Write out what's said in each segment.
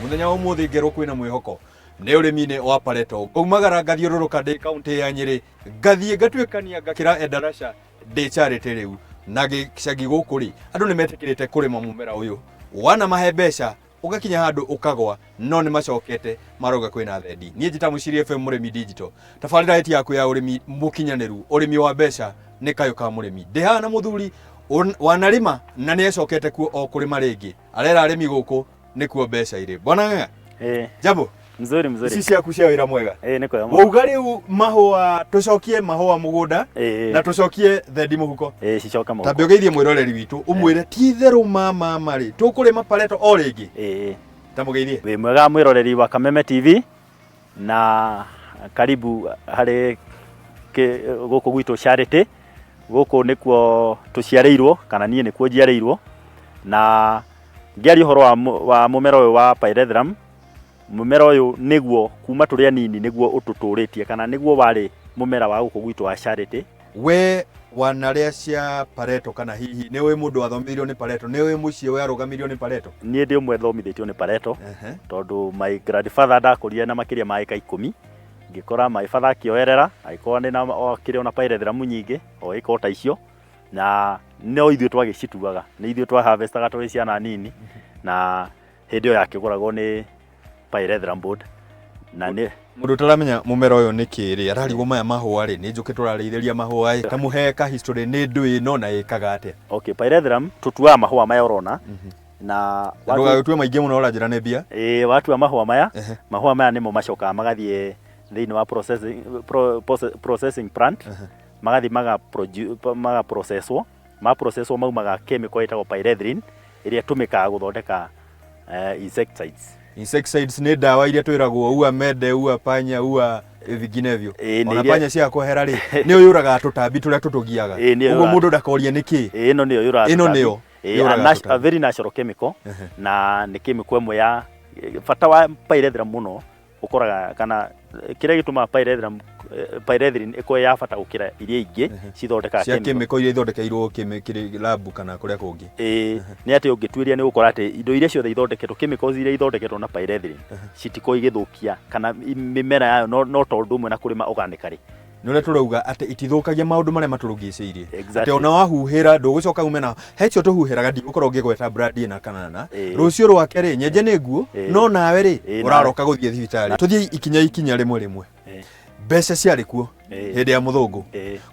Mũthenya wa ũmũthĩ ngerwo kwĩna mwĩhoko nĩ ũrĩmi-inĩ wa pareto. Ngaumagara ngathiũrũrũka ndĩ kaũntĩ ya Nyĩrĩ, ngathiĩ ngatuĩkania ngakĩra Endarasha ndĩ Charity rĩu. Na gĩcagi gũkũ rĩ, andũ nĩ metĩkĩrĩte kũrĩma mũmera ũyũ. Wanamahe mbeca ũgakinya handũ ũkagwa no nĩ macokete marauga kwĩna thendi. Niĩ njĩta Mũciri FM Mũrĩmi Digital. Tabarĩra ĩti yaku ya ũrĩmi mũkinyanĩru, ũrĩmi wa mbeca nĩ kayũ ka mũrĩmi. Ndĩ haha na mũthuri wanarĩma na nĩ acokete kuo o kũrĩma rĩngĩ. Arera arĩmi gũkũ nĩkuo mbeca irĩ. Bwana Ng'ang'a, Eh, jambo. Mzuri mzuri. Ici ciaku cia wĩra mwega. Eh, niko ya Wauga rĩu mahũa tũcokie mahũa mũgũnda na tũcokie thendi mũhuko. Eh, cicoka mũhuko. Tambe ũgeithie mwĩroreri witũ ũmwĩre ti itherũ ma ma rĩ tũkũrĩma pareto o rĩngĩ. Ta mũgeithie. Wĩ mwega mwĩroreri wa Kameme TV na karibu harĩ gũkũ gwitũ Charity. Gũkũ nĩkuo tũciarĩirwo kana niĩ nĩkuo njiarĩirwo na ngĩaria ũhoro wa mũmera ũyũ wa pyrethrum. Mũmera ũyũ nĩguo kuma tũrĩ anini nĩguo ũtũtũrĩtie kana nĩguo warĩ mũmera wa gũkũ gwitũ wa Charity. We wanarĩa cia Pareto kana hihi nĩ ũĩ mũndũ wathomithirio nĩ Pareto? Nĩ ũĩ mũciĩ warũgamirio nĩ Pareto? Niĩ ndĩ ũmwe thomithĩtio nĩ Pareto tondũ my grandfather ndakũrire na makĩria ma ĩka 10 ngĩkora my father akĩoerera agĩkorwo nĩ na akĩrĩ ona pyrethrum nyingĩ o ĩka o ta icio na no ithuĩ twagĩcituaga, nĩ ithuĩ twa harvestaga tũrĩ ciana nini na hĩndĩ ĩyo yakĩgũragwo nĩ Pyrethrum Board na nĩ Mũndũ ũtaramenya mũmera ũyũ nĩ kĩ rĩ, ararigwo maya mahũa rĩ, nĩ njũkĩ tũrarĩithĩria mahũa ĩ, kamũhe ka history nĩ ndũ ĩno na ĩkaga atĩa? Okay, Pyrethrum tũtuaga mahũa maya ũrona na Na ndũgagĩtue maingĩ mũno ũranjĩra nĩ mbia. Ĩĩ, watua mahũa maya, mahũa maya nĩmo macokaga magathiĩ thĩinĩ wa processing plant, magathiĩ maga processwo. Ma processwo maumaga chemical ĩtagwo pyrethrin ĩrĩa ĩtũmĩkaga gũthondeka insecticides. Insecticides nĩ ndawa iria twĩragwo ua mende, ua panya, ua vinginevyo. Ĩĩ, nĩ Ona iria- panya cia kwehera rĩ, nĩyo yũragaga tũtambi tũrĩa tũtũgiaga. Ĩĩ, nĩyo Ũguo yũragaga. mũndũ ndakorie nĩ kĩ. Ĩĩ, ĩno nĩyo yũragaga Ĩno tũtambi. nĩyo Ĩĩ, yũragaga a tũtambi. very natural chemical na nĩ chemical ĩmwe ya bata wa pyrethrum mũno ũkoraga kana kĩrĩa gĩtũmaga pyrethrum pyrethrin ĩkorwo ya bata gũkĩra iria ingĩ cithondekaga Cia chemical. chemical iria ithondekeirwo kĩrĩ lab kana kũrĩa kũngĩ. Ĩĩ, nĩ atĩ ũngĩtuĩria nĩ ũgũkora atĩ indo iria ciothe ithondeketwo chemicals iria ithondeketwo na pyrethrin citikoragwo igĩthũkia kana mĩmera yayo no ta ũndũ ũmwe na kũrĩma organically. Nĩ ũrĩa tũrauga atĩ itithũkagia maũndũ marĩa matũrugicĩirie. Exactly. Atĩ ona wahuhĩra ndũgũcoka ume na he icio tũhuhĩraga ndigũkorwo ngĩgweta brand ĩna kana na rũciũ rwake rĩ nyenje nĩ nguo no nawe rĩ ũraroka gũthiĩ thibitarĩ. Tũthiĩ ikinya ikinya rĩmwe rĩmwe. Mbeca ciarĩ kuo hĩndĩ ya mũthũngũ.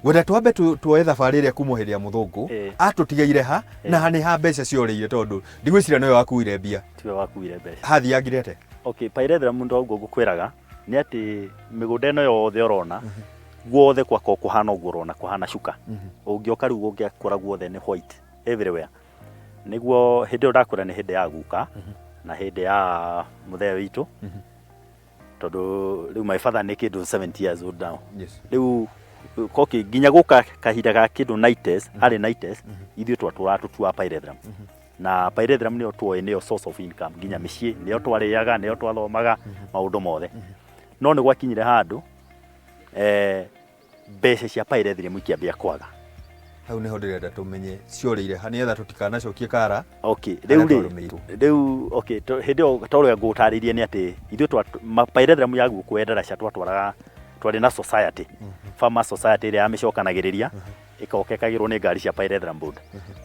Ngwenda twambe tuoe thabarĩ ĩrĩa kuma hĩndĩ ya mũthũngũ atũtigĩire ha na ha nĩ ha mbeca ciorĩire tondũ ndigwĩciria nĩwe wakuire mbia. Tiwe wakuire mbeca. Hathiangire atĩa? Okay, pyrethrum ndo ũguo ngũkwĩraga nĩ atĩ mĩgũnda ĩno yothe ũrona guothe gwakoo kũhana ũguo ũrona kũhana cuka. Ũngĩoka rĩu ũngĩakora guothe nĩ white everywhere. Nĩguo hĩndĩ ĩyo ndakwĩra nĩ hĩndĩ ya guka na hĩndĩ ya mũthee witũ tondũ rĩu my father nĩ kĩndũ 70 years old now. Rĩu koki nginya gũka kahinda ga kĩndũ 90s, arĩ 90s, ithuĩ twatũraga tũtuaga pyrethrum. Na pyrethrum nĩyo tuoĩ nĩyo source of income nginya mĩciĩ nĩyo twarĩaga nĩyo twathomaga maũndũ mothe. No nĩ gwakinyire handũ mbeca cia pyrethrum ikĩambia kwaga. Hau nĩho ndĩrenda tũmenye ciorĩire ha nĩgetha tũtikanacokie kara. Okay, Harĩa rĩu rĩ, twarũmĩirwo. rĩu okay, hĩndĩ ĩyo ta ũrĩa ngũtarĩirie nĩ atĩ ithuĩ pyrethrum ya gũkũ Endarasha twatwaraga, twarĩ na society, farmers society ĩrĩa yamĩcokanagĩrĩria ĩkoka ĩkagĩrwo nĩ ngari cia Pyrethrum Board.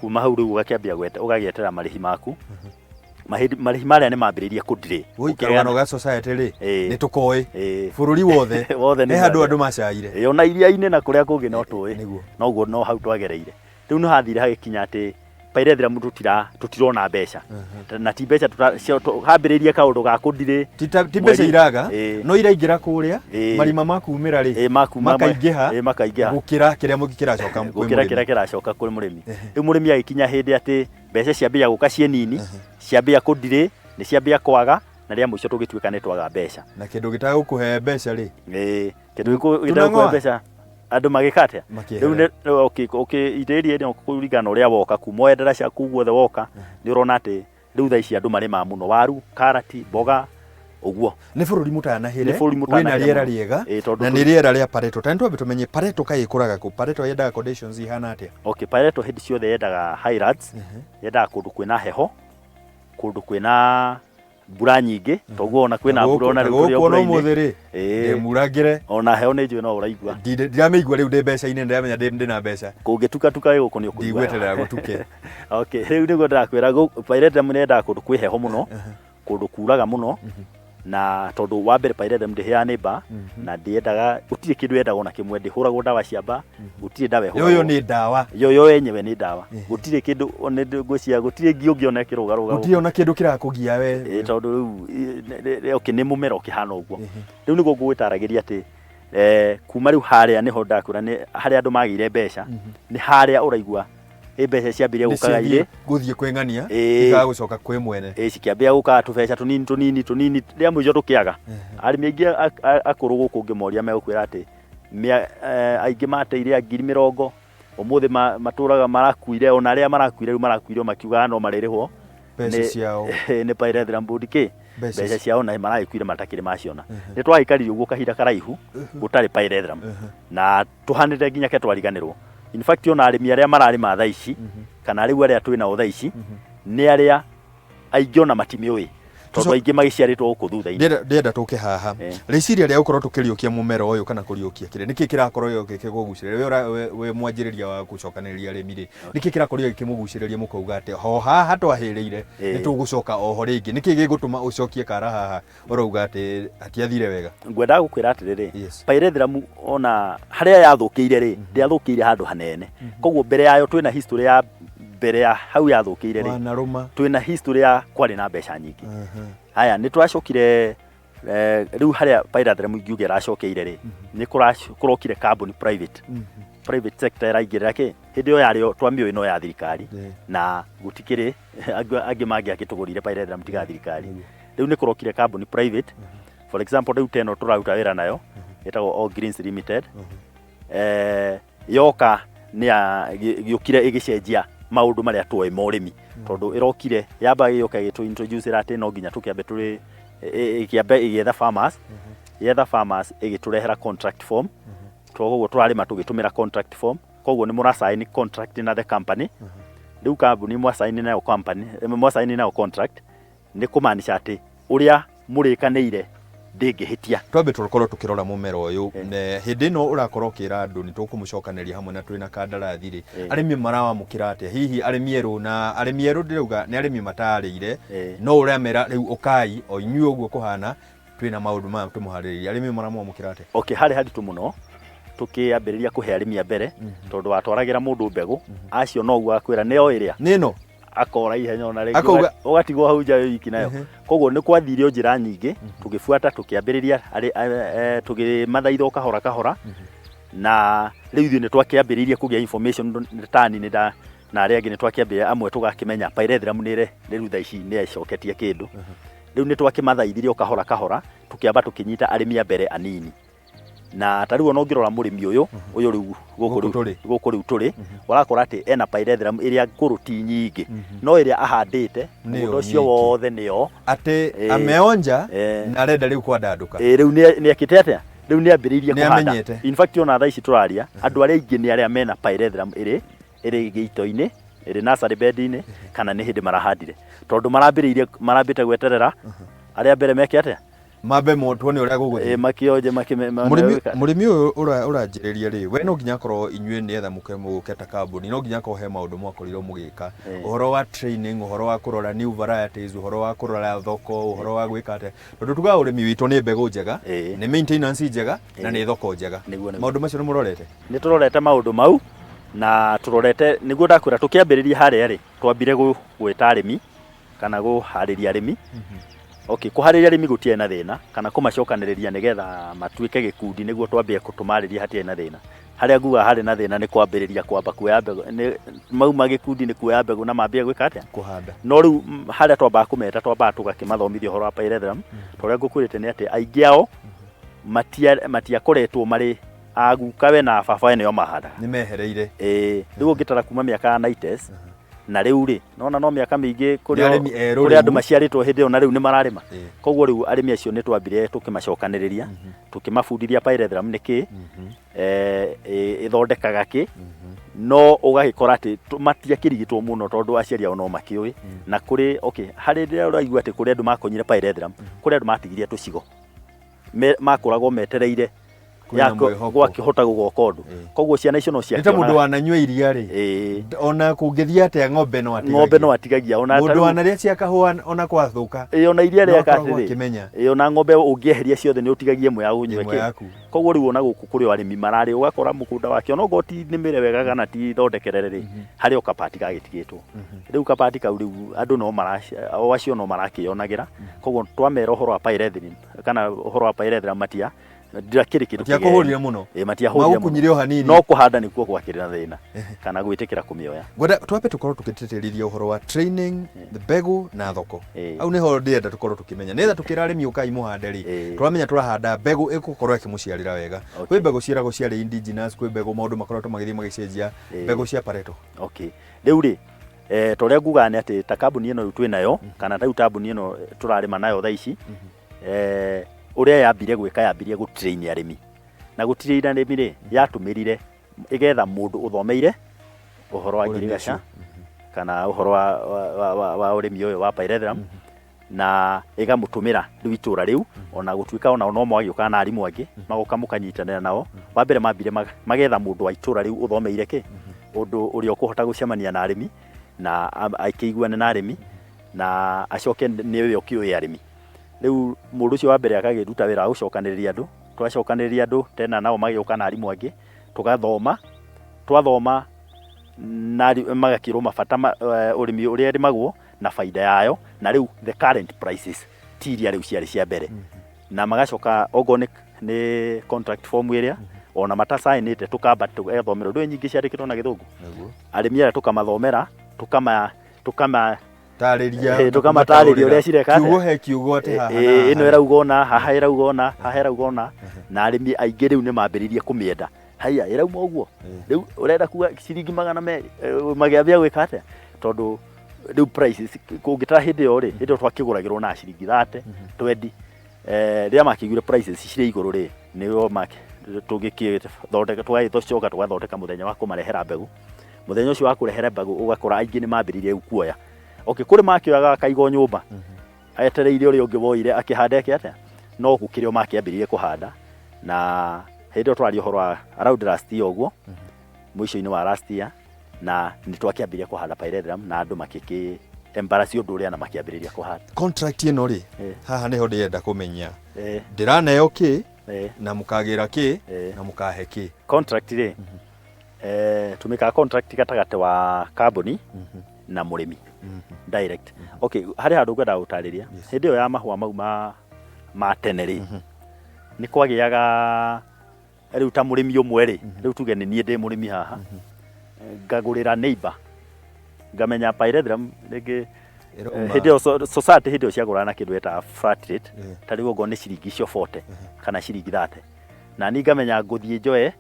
Kuma hau rĩu ũgakĩambia ũgagĩetera marĩhi maku. Marĩhi marĩa nĩ mambĩrĩirie kũ delay. Woi, Ũkĩgĩa karũgano ga society rĩ, nĩ tũkoĩ. Bũrũri wothe. Wothe nĩ He handũ mwathe. andũ macaire. Ĩĩ, ona iria-inĩ na kũrĩa kũngĩ no tũĩ. Nĩguo. Noguo no hau twagereire. Rĩu nĩ hathire hagĩkinya atĩ pyrethrum tũtirona mbeca. Na ti mbeca hambĩrĩirie kaũndũ ga kũndirĩ. Ti mbeca Mweri- iraga, Ĩĩ. no iraingĩra kũrĩa, Ĩĩ. marima ma kumĩra rĩ, Ĩĩ, makuma makaingĩha, Ĩĩ, makaingĩha. gũkĩra kĩrĩa kĩracoka kwĩ Gũkĩra mũrĩmi. kĩrĩa kĩracoka kwĩ mũrĩmi. Rĩu mũrĩmi agĩkinya hĩndĩ atĩ mbeca ciambia gũka ciĩ nini, ciambia kũndirĩ, nĩ ciambia kwaga, na rĩa mũico tũgĩtuĩka nĩ twaga mbeca. Na kĩndũ gĩtagũkũhe mbeca rĩ? Ĩĩ, kĩndũ gĩtagũkũhe Tunang'oa? mbeca andũ magĩka atĩa? Makĩehera. Rĩu nĩ, okay, okay, itĩri ĩno kũringana na ũrĩa woka kuma Endarasha kũu guothe woka, nĩ ũrona atĩ rĩu thaa ici andũ marĩmaga mũno waru, karati, mboga, ũguo. Nĩ bũrũri mũtanahĩre, Nĩ bũrũri wĩna mũtanahĩre rĩera mũno. rĩega, Ĩĩ, tondũ na nĩ rĩera rĩa Pareto. Ta nĩ twambe tũmenye Pareto kaĩ ĩkũraga kũ? Pareto yendaga conditions ihana atĩa? Okay, Pareto hĩndĩ ciothe yendaga highlands, yendaga kũndũ kwĩna heho, kũndũ kwĩna Mbura nyingĩ, toguo ona kwĩna mbura ona rĩu tũrĩ o Gũkũ ona mbura-inĩ. ũmũthĩ rĩ, Ĩĩ. ndĩmurangĩre. Ona heho nĩ njũĩ no ũraigua. Ndiramĩigua rĩu ndĩ mbeca-inĩ, ndĩramenya ndĩna mbeca. Kũngĩtukatuka wĩ gũkũ nĩ ũkũigua. Ndigweterera gũtuke. Okay, rĩu nĩguo ndĩrakwĩra, pyrethrum nĩ yendaga kũndũ kwĩ heho mũno, kũndũ kuraga mũno, na tondũ wa mbere pyrethrum ndĩhĩaga nĩ mbaa, na ndĩendaga, gũtirĩ kĩndũ yendaga ona kĩmwe, ndĩhũragwo ndawa cia mbaa, gũtirĩ ndawa ĩhũragwo. Yoyo nĩ ndawa. Yoyo yenyewe nĩ ndawa. Gũtirĩ kĩndũ, nĩ ngwĩciria gũtirĩ ngi ũngĩona ĩkĩrũgarũga. Gũtirĩ ona kĩndũ kĩrakũgia we. Ĩĩ, tondũ rĩu okay, nĩ mũmera ũkĩhana ũguo. Rĩu nĩguo ngũgĩtaragĩria atĩ kuma rĩu harĩa nĩho ndakwĩra nĩ harĩa andũ magĩire mbeca, nĩ harĩa ũraigua ĩ mbeca ciambirie gũkaga irĩ gũthiĩ kwĩng'ania, Ĩĩ. ikaga gũcoka kwĩ mwene. Ĩ cikĩambia gũkaga tũbeca tũnini tũnini tũnini, rĩa mũico tũkĩaga. Arĩmi aingĩ akũrũ gũkũ ũngĩmoria megũkwĩra atĩ aingĩ mateire 20,000, ũmũthĩ matũraga marakuire, ona arĩa marakuire rĩu marakuire makiugaga no marĩrĩhwo mbeca ciao nĩ pyrethrum board kĩ Mbeca mbeca ciao, na maragĩkuire matakĩrĩ maciona. Nĩ twagĩikarire ũguo kahinda karaihu gũtarĩ pyrethrum, na tũhanĩte nginya ke twariganĩrwo. In fact, ona arĩmi arĩa mararĩma thaa ici, kana rĩu arĩa twĩ nao thaa ici, nĩ arĩa aingĩ ona matimĩũĩ, tondũ aingĩ magĩciarĩtwo gũkũ thutha-inĩ. Ndĩrenda tũke haha. Rĩciria rĩa gũkorwo tũkĩriũkia mũmera ũyũ kana kũriũkia kĩrĩa, nĩkĩ kĩrakorwo gĩkĩkũgucĩrĩria we wĩ mwanjĩrĩria wa gũcokanĩrĩria arĩmi rĩ, nĩkĩ kĩrakorwo gĩkĩmũgucĩrĩria mũkauga atĩ ho haha twahĩrĩire nĩ tũgũcoka oho rĩngĩ? Nĩkĩ gĩgũtũma ũcokie kara haha ũrauga atĩ hatiathire wega? Ngwendaga gũkwĩra atĩrĩrĩ, pyrethrum ona harĩa yathũkĩire rĩ, ndĩathũkĩire handũ hanene, koguo mbere yayo twĩna history ya mbere ya hau yathũkĩire rĩ, wanarũma twĩna history ya kwarĩ na mbeca nyingĩ. Haya, nĩ twacokire rĩu harĩa pyrethrum ingiuga ĩracokeire rĩ, nĩ kũrokire kambuni private sector ĩraingĩrĩra kĩ hĩndĩ ĩyo yarĩ twamĩũĩ no ya thirikari, na gũtikĩrĩ angĩ mangĩakĩtũgũrire pyrethrum tiga thirikari. Rĩu nĩ kũrokire kambuni private, for example rĩu ta ĩno tũraruta wĩra nayo ĩtagwo All Greens Limited. Yoka nĩ gĩũkire ĩgĩcenjia maũndũ marĩa twoĩ ma ũrĩmi, tondũ ĩrokire yamba ĩgĩũka ĩgĩtũ introduce ĩra atĩ no nginya tũkĩambe tũrĩ ĩkĩambe ĩgĩetha farmers, yetha farmers ĩgĩtũrehera contract form. Koguo tũrarĩma tũgĩtũmĩra contract form, koguo nĩ mũrasign contract na the company. Rĩu kambuni mwasign nayo company, mwasign nayo contract, nĩ kũmaanisha atĩ ũrĩa mũrĩkanĩire ndĩngĩhĩtia. Twambe tũkorwo tũkĩrora mũmera ũyũ. Hĩndĩ ĩno ũrakorwo ũkĩra andũ nĩ tũkũmũcokanĩria hamwe na twĩna kandarathi rĩ, arĩmi marawamũkĩra atĩa? Hihi arĩmi erũ, na arĩmi erũ ndĩrauga nĩ arĩmi matarĩire, no ũramera rĩu ũkai o inyuĩ ũguo kũhana twĩna maũndũ maya tũmũharĩrĩirie, arĩmi maramwamũkĩra atĩa? Okay, harĩ haritũ mũno tũkĩambĩrĩria kũhe arĩmi a mbere, tondũ watwaragĩra mũndũ mbegũ acio no ũguo akwĩra nĩyo ĩrĩa nĩ ĩno, akora ihenya ona rĩngĩ Akauga- ũgatigwo hau nja wĩ wiki nayo. Koguo nĩ kwathire o njĩra nyingĩ tũgĩbuata, tũkĩambĩrĩria tũgĩmathaitha o kahora kahora, na rĩu ithuĩ nĩ twakĩambĩrĩirie kũgĩa information tani nĩ nda na arĩa angĩ nĩ twakĩambĩrĩria amwe tũgakĩmenya pyrethrum nĩ rĩu thaa ici nĩ ĩcoketie kĩndũ. Rĩu nĩ twakĩmathaithire o kahora kahora, tũkĩamba tũkĩnyita arĩmi a mbere anini, na ta rĩu ona ũngĩrora mũrĩmi ũyũ rĩu gũkũ Gũkũ rĩu tũrĩ. Gũkũ rĩu tũrĩ ũrakora atĩ ena pyrethrum ĩrĩa ngũrũ ti nyingĩ, no ĩrĩa ahandĩte Nĩyo mũgũnda ũcio nyingĩ. wothe nĩyo. Atĩ ameonja na arenda rĩu kwandandũka. Ĩ, rĩu nĩ ekĩte atĩa? Rĩu nĩ ambĩrĩirie Nĩ kũhanda. amenyete. In fact, ona thaa ici tũraria, andũ arĩa aingĩ nĩ arĩa mena pyrethrum ĩrĩ gĩito-inĩ, ĩrĩ nursery bed-inĩ, kana nĩ hĩndĩ marahandire, tondũ marambĩrĩirie marambĩte gweterera arĩa mbere meke atĩa? Mambe tuone ũrĩa gũgũthiĩ. Ĩ, makĩonje Mũrĩmi mũrĩmi ũyũ ũranjĩrĩria rĩ, we no nginya akorwo inyuĩ nĩgetha mũke mũke ta kambuni, no nginya akorwo he maũndũ mwakorirwo mũgĩka, ũhoro wa training, ũhoro wa kũrora new varieties, ũhoro wa kũrora thoko, ũhoro wa gwĩka atĩa, tondũ tugaga ũrĩmi witũ nĩ mbegũ njega, nĩ maintenance njega, na nĩ thoko njega. Nĩguo, nĩguo. Maũndũ macio nĩ mũrorete? Nĩ tũrorete maũndũ mau, na tũrorete nĩguo ndakwĩra tũkĩambĩrĩria harĩa rĩ, twambire gwĩta arĩmi kana kũharĩria arĩmi. Okay, kũharĩria arĩmi gũtiarĩ na thĩna, kana kũmacokanĩrĩria nĩgetha matuĩke gĩkundi nĩguo twambie tũmarĩrie hatiarĩ na thĩna. Harĩa nguga harĩ na thĩna nĩ kwambĩrĩria kwamba kuoya mbegũ, nĩ mauma gĩkundi nĩ kuoya mbegũ na mambie gwĩka atĩa? Kũhanda. No rĩu harĩa twambaga kũmeta, twambaga tũgakĩmathomithia ũhoro wa pyrethrum, ta ũrĩa ngũkwĩrĩte nĩ atĩ aingĩ ao matiakoretwo marĩ agukawe na baba we nĩo mahandaga. Nĩ mehereire. Ĩĩ, rĩu ũngĩtara kuma mĩaka ya 90s na rĩu rĩ, nona no mĩaka mĩingĩ Nĩ arĩmi erũ kũrĩ andũ rĩu. maciarĩtwo hĩndĩ ĩyo na rĩu nĩ mararĩma. Koguo rĩu arĩmi acio nĩ twambire tũkĩmacokanĩrĩria, tũkĩmabundithia pyrethrum nĩ kĩ, ĩthondekaga kĩ. No ũgagĩkora atĩ matiakĩrigitwo mũno tondũ aciari ao no makĩũĩ. Na kũrĩ, okay, harĩ rĩrĩa ũraigua atĩ kũrĩ andũ makonyire pyrethrum, kũrĩ andũ matigirie tũcigo makoragwo metereire Kwĩna mwĩhoko. Gwakĩhota gũgoka ũndũ. Koguo ciana icio no Nĩ ta mũndũ ciakĩonaga. Wananyua iria rĩ, ona kũngĩthiĩ atĩa, ng'ombe no atigagia. Ng'ombe no atigagia ona Mũndũ tarĩu- wanarĩa cia kahũa ona kwathũka Ĩĩ, ona iria no rĩaka akoragwo atĩrĩ akĩmenya. Ĩĩ, ona ng'ombe ũngĩeheria ciothe nĩ ũtigagia ĩmwe ya ũnyue. Ĩmwe kĩ yaku. Koguo rĩu ona gũkũ kũrĩ o arĩmi mararĩ, ũgakora mũgũnda wake ona okorwo ti nĩmĩre wega kana ti thondekerere rĩ, harĩ o kapati gagĩtigĩtwo. Rĩu kapati kau rĩu andũ no mara o acio no marakĩonagĩra. Koguo twamera ũhoro wa pyrethrin kana ũhoro wa pyrethrum, matia ndirakĩrĩ kĩndũ Matiakũhũrire mũno. Ĩĩ, matiahũrire mũno. Magũkunyire o hanini. No kũhanda nĩkuo gwakĩrĩ na thĩna kana gwĩtĩkĩra kũmĩoya. Ngwenda twambe tũkorwo tũgĩtĩtĩrithia ũhoro wa training, mbegũ na thoko. Hau nĩho ndĩrenda tũkorwo tũkĩmenya nĩgetha tũkĩra arĩmi ũkai mũhande rĩ, tũramenya tũrahanda mbegũ ĩgũkorwo ĩkĩmũciarĩra wega. Kwĩ mbegũ ciĩragwo ciarĩ indigenous, kwĩ mbegũ maũndũ makoretwo magĩthiĩ magĩcenjia. Mbegũ cia Pareto. Okay, rĩu rĩ, ta ũrĩa ngugaga nĩ atĩ ta kambuni ĩno rĩu twĩ nayo, kana rĩu kambuni ĩno tũrarĩma nayo thaa ici, ũrĩa yambire gwĩka, yambirie gũ train arĩmi. Na gũ train arĩmi rĩ, yatũmĩrire ĩgetha mũndũ ũthomeire ũhoro wa Ũrĩmi ngirigaca ũcio. kana ũhoro wa ũrĩmi ũyũ wa pyrethrum, na ĩgamũtũmĩra rĩu itũra rĩu, ona gũtuĩka onao no magĩũkaga na arimũ angĩ magoka mũkanyitanĩra nao. Wa mbere mambire magetha mũndũ wa itũra rĩu ũthomeire kĩ ũndũ ũrĩa ũkũhota gũcemania na arĩmi na akĩiguane na arĩmi na acoke nĩwe ũkĩũĩ arĩmi. Rĩu mũndũ ũcio wa mbere agagĩruta wĩra wa gũcokanĩrĩria andũ. Twacokanĩrĩria andũ tena, nao magĩũka na arimũ angĩ, tũgathoma. Twathoma na magakĩrwo mabata ũrĩmi ũrĩa ĩrĩmagwo na baida yayo, na rĩu the current prices ti iria rĩu ciarĩ cia mbere. Na magacoka okorwo nĩ contract form ĩrĩa ona matacainĩte, tũkamba tũgathomera ũndũ. Nyingĩ ciandĩkĩtwo na Gĩthũngũ. Arĩmi aya tũkamathomera, tukama Tarĩria. Tũkamatarĩria ũrĩa cireka atĩa. Kiugo he kiugo atĩ haha na ĩno haha. Ĩrauga ũna haha, ĩrauga ũna haha, ĩrauga ũna. Na arĩmi aingĩ rĩu nĩ mambĩrĩirie kũmĩenda. Haiya, ĩrauma ũguo, rĩu ũrenda kuga ciringi 200, magĩambia gwĩka atĩa, tondũ rĩu prices kũngĩtara hĩndĩ ĩyo rĩ, hĩndĩ ĩyo twakĩgũragĩrwo na ciringi 30, 20. Rĩrĩa makĩiguire prices cirĩ igũrũ rĩ, nĩo tũgĩkĩthondeka, tũgagĩcoka tũgathondeka mũthenya wa kũmarehera mbegũ. Mũthenya ũcio wa kũrehera mbegũ, ũgakora aingĩ nĩ mambĩrĩirie rĩu kuoya. Okay, kũrĩ makĩoyaga akaigwo nyũmba etereire ũrĩa ũngĩ woire akĩhanda eke atĩa, no gũkĩrĩ o makĩambĩrĩirie kũhanda. Na hĩndĩ ĩyo tũraria ũhoro wa around last year ũguo, mũico-inĩ wa last year, na nĩ twakĩambirie kũhanda pyrethrum na andũ makĩkĩ embarrass ũndũ ũrĩa na makĩambĩrĩria kũhanda. Contract ĩno rĩ, haha nĩho ndĩrenda kũmenya. Ndĩraneo kĩ na mũkagĩra kĩ na mũkahe kĩ? Contract rĩ, tũmĩkaga contract gatagatĩ wa kambuni na mũrĩmi direct. Okay, harĩ handũ ngwendaga gũtarĩria. Hĩndĩ ĩyo ya mahũa mau ma tene rĩ, nĩ kwagĩaga rĩu ta mũrĩmi ũmwe rĩ, rĩu tuge nĩ niĩ ndĩ mũrĩmi haha, ngagũrĩra neighbor, ngamenya pyrethrum rĩngĩ hĩndĩ ĩyo society hĩndĩ ĩyo ciagũraga na kĩndũ gĩtaga flat rate. Ta rĩu okorwo nĩ ciringi icio 40 kana ciringi 30, na niĩ ngamenya ngũthiĩ njoe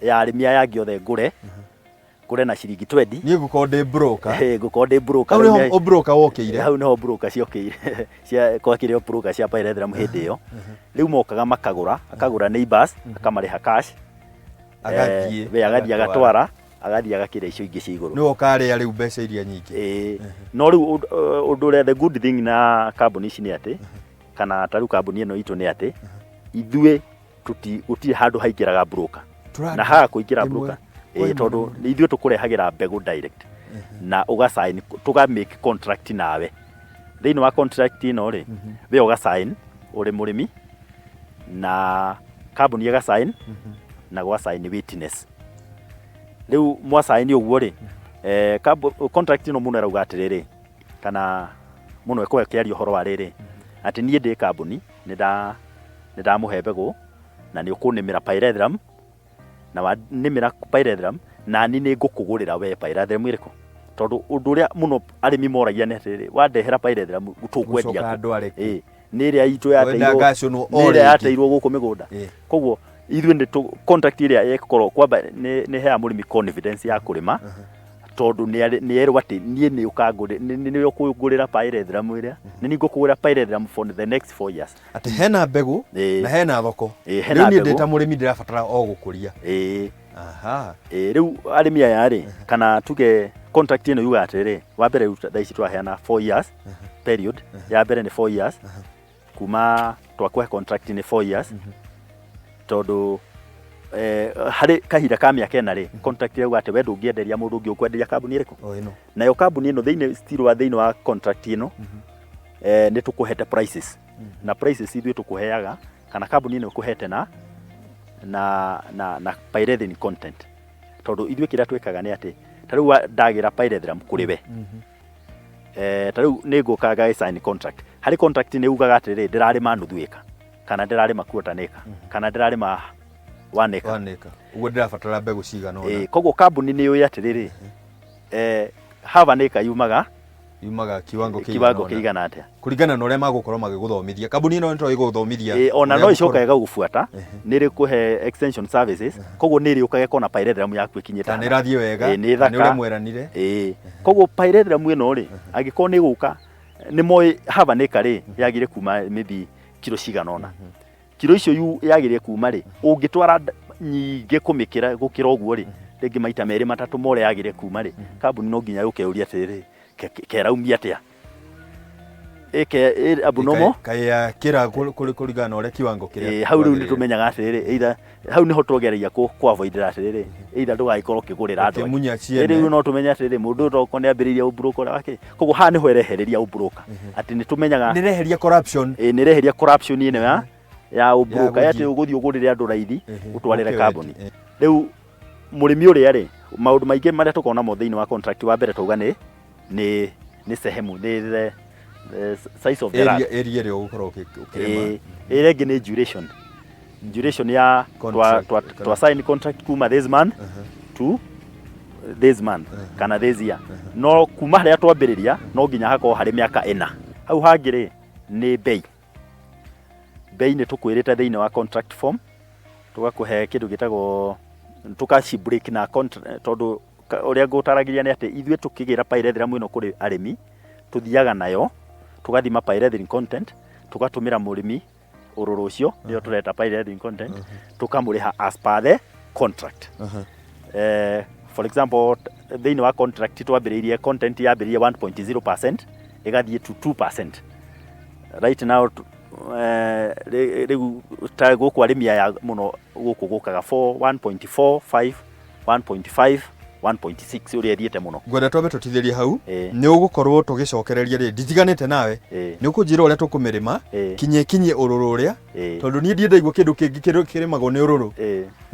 ya arĩmi aya angĩ othe, ngũre na ciringi 20. Niĩ ngũkorwo ndĩ broker. Ngũkorwo ndĩ broker. Hau rĩu nĩho ũbroker wokĩire. Hau nĩho broker ciokĩire, cia kwakĩrĩ o broker cia pyrethrum hĩndĩ ĩyo. Rĩu mokaga makagũra, akagũra neighbors, akamarĩha cash. Agathiĩ We agathiĩ agatwara, agathiĩ agakĩra icio ingĩ cia igũrũ. Nĩwe ũkarĩa rĩu mbeca iria nyingĩ. Ĩĩ, no rĩu ũndũ ũrĩa the good thing na kambuni ici nĩ atĩ, kana ta rĩu kambuni ĩno itũ, nĩ atĩ ithuĩ gũtirĩ handũ haingĩraga broker. Na haga kũingĩra ĩmwe broker kwa ĩĩ, ĩmwe. Tondũ nĩ ithuĩ tũkũrehagĩra mbegũ direct na ũga sign, tũga make contract nawe. Thĩinĩ wa contract ĩno rĩ, we ũga sign ũrĩ mũrĩmi na kambuni ĩga sign na gwa sign witness. Rĩu mwa sign ũguo rĩ, contract ĩno mũno ĩrauga atĩrĩrĩ, kana mũno ĩkorwo ĩkĩaria ũhoro wa rĩrĩ, atĩ niĩ ndĩ kambuni nĩ ndamũhe mbegũ na nĩ ũkũnĩmĩra pyrethrum, na wanĩmĩra pyrethrum nani nĩ ngũkũgũrĩra we pyrethrum ĩrĩkũ. Tondũ ũndũ ũrĩa mũno arĩmi moragia nĩ atĩrĩrĩ, wandehera pyrethrum tũkwendia Gũcoka kũ? ndware kũ? Ĩĩ, nĩ ĩrĩa itũ Wenda yateirwo ngacũnwo o nĩ ĩrĩa rĩngĩ. yateirwo gũkũ mĩgũnda. Koguo ithuĩ nĩ contract ĩrĩa ĩgũkorwo kwamba nĩ heaga mũrĩmi confidence ya kũrĩma, tondũ nĩ erwo atĩ niĩ nĩ ũkangũrĩ nĩ ũkũngũrĩra pyrethrum ĩrĩa nĩ niĩ ngũkũgũrĩra pyrethrum for the next 4 years. Atĩ hena mbegũ na hena thoko. Ĩĩ, hena Rĩu niĩ mbegũ. ndĩ ta mũrĩmi ndĩrabatara o gũkũria. Ĩĩ. Aha. Ĩ, rĩu arĩmi aya rĩ, kana tuge contract ĩno yugaga atĩrĩrĩ, wa mbere rĩu thaa ici tũraheana 4 years period, ya mbere nĩ 4 years, kuma twakũhe contract nĩ 4 years, tondũ harĩ kahinda ka mĩaka 4 rĩ, contract yauga atĩ we ndũngĩenderia mũndũ ũngĩ, ũkwenderia kambuni ĩrĩkũ? O ĩno. Nayo kambuni ĩno thĩinĩ still wa thĩinĩ wa contract ĩno, nĩ tũkũhete prices, na prices ithuĩ tũkũheaga kana kambuni ĩno ĩkũhete na pyrethrin content, tondũ ithuĩ kĩrĩa twĩkaga nĩ atĩ ta rĩu ndagĩra pyrethrum kũrĩ we, ta rĩu nĩ ngũka ngagĩ sign contract. Harĩ contract nĩ ugaga atĩrĩrĩ, ndĩrarĩma nuthu ĩka, kana ndĩrarĩma quarter an acre, kana ndĩrarĩma 1 acre. 1 acre. Ũguo ndĩrabatara mbegũ cigana ũna. Koguo kambuni nĩ yũĩ atĩrĩrĩ, half an acre yumaga yumaga kiwango kĩigana kiwango ũna. Kĩigana atĩa. Kũringana na ũrĩa magũkorwo magĩgũthomithia, kambuni ĩno nĩ ĩgũgũthomithia. Ona ũrĩa no gũkorwo- ĩcoka ĩgagũbuata, nĩ ĩrĩkũhe extension services, koguo nĩ ĩrĩũkaga ĩkona pyrethrum yaku ĩkinyĩte kana hana. ĩrathiĩ wega, Ĩ, nĩ kana nĩ thaka. ũrĩa mweranire. Ĩ, koguo pyrethrum ĩno rĩ, angĩkorwo nĩ ĩgũka nĩ moĩ half an acre rĩ, yagĩrĩire kuma maybe kiro cigana ũna, kiro icio yagĩrĩire kuma rĩ, ũngĩtwara nyingĩ kũmĩkĩra gũkĩra ũguo rĩ, rĩngĩ maita merĩ matatũ ma ũrĩa yagĩrĩire kuma rĩ, kambuni no nginya yũke yũrie atĩrĩrĩ, keraumia atĩa ĩke ĩ abnormal. Kaĩ yakĩra kũringana na ũrĩa kiwango kĩrĩa Ĩ, hau rĩu nĩ kwagĩrĩire. Tũmenyaga atĩrĩrĩ, either hau nĩho twageragia kũ avoid atĩrĩrĩ, either ndũgagĩkorwo ũkĩgũrĩra andũ angĩ. Ũkĩmunya ciene. Rĩu no tũmenye atĩrĩrĩ, mũndũ ũyũ tokorwo nĩ ambĩrĩirie ũbroker ũrĩa wake, koguo haha nĩho ĩrehereria ũbroker, atĩ nĩ tũmenyaga. Nĩ reheria corruption. Ĩ, nĩ ĩreheria corruption ĩno ya ũbroker, Ya atĩ ũgũthiĩ ũgũrĩre andũ raithi, ũtwarĩre Ũke kambuni. wendie. Rĩu mũrĩmi ũrĩa rĩ, maũndũ maingĩ marĩa tũkoragwo namo thĩinĩ wa contract, wa mbere twauga nĩ sehemu, nĩ the size of the land. Area ĩrĩa ũgũkorwo ũkĩrĩma. Ĩ, ĩrĩa ĩngĩ nĩ duration ya Contract, twa sign contract kuma this month to this month kana this year, no kuma harĩa twambĩrĩria no nginya hakorwo harĩ mĩaka 4. Hau hangĩ rĩ, nĩ bei. Bei nĩ tũkwĩrĩte thĩinĩ wa contract form, tũgakũhe kĩndũ gĩtagwo tũkaci break na tondũ ũrĩa ngũtaragĩria nĩ atĩ ithuĩ tũkĩgĩra pyrethrum ĩno kũrĩ arĩmi, tũthiaga nayo tũgathima pyrethrin content, tũgatũmĩra mũrĩmi ũrũrũ ũcio, nĩyo tũreta pyrethrin content, tũkamũrĩha as per the contract. For example, thĩinĩ wa contract twambĩrĩirie content yambĩrĩirie 1.0% ĩgathiĩ to 2% right now. Rĩu ta gũkũ arĩmi aya mũno gũkũ gũkaga 4, 1.4, 5, 1.5, 1.6, ũrĩa ĩthiĩte mũno. Ngwenda twambe tũtithĩrie hau. Ĩ. Nĩ ũgũkorwo tũgĩcokereria rĩ, nditiganĩte nawe. Nĩ ũkũnjĩra ũrĩa tũkũmĩrĩma, kinye kinye ũrũrũ ũrĩa, tondũ niĩ ndiendaigua kĩndũ kĩngĩ kĩrĩmagwo nĩ ũrũrũ.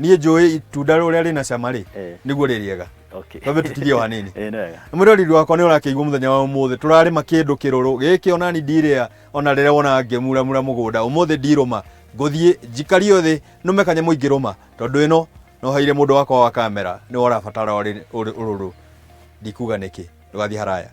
Niĩ njũĩ itunda ũrĩa rĩna cama rĩ, nĩguo rĩ rĩega. Twambe tũtigie o hanini. Ĩ, nĩ wega. Mwĩroreri wakwa, nĩ ũrakĩigua mũthenya wa ũmũthĩ tũrarĩma kĩndũ kĩrũrũ gĩkĩ, onani ndirĩa ona rĩrĩa wonaga ngĩmuramura mũgũnda. Ũmũthĩ ndirũma, ngũthiĩ njikario thĩ nũme kanyamũ ingĩrũma, tondũ ĩno no haire mũndũ wakwa wa kamera nĩ ũrabatara ũrũrũ. Ndikuga nĩkĩ, ndũgathiĩ haraya.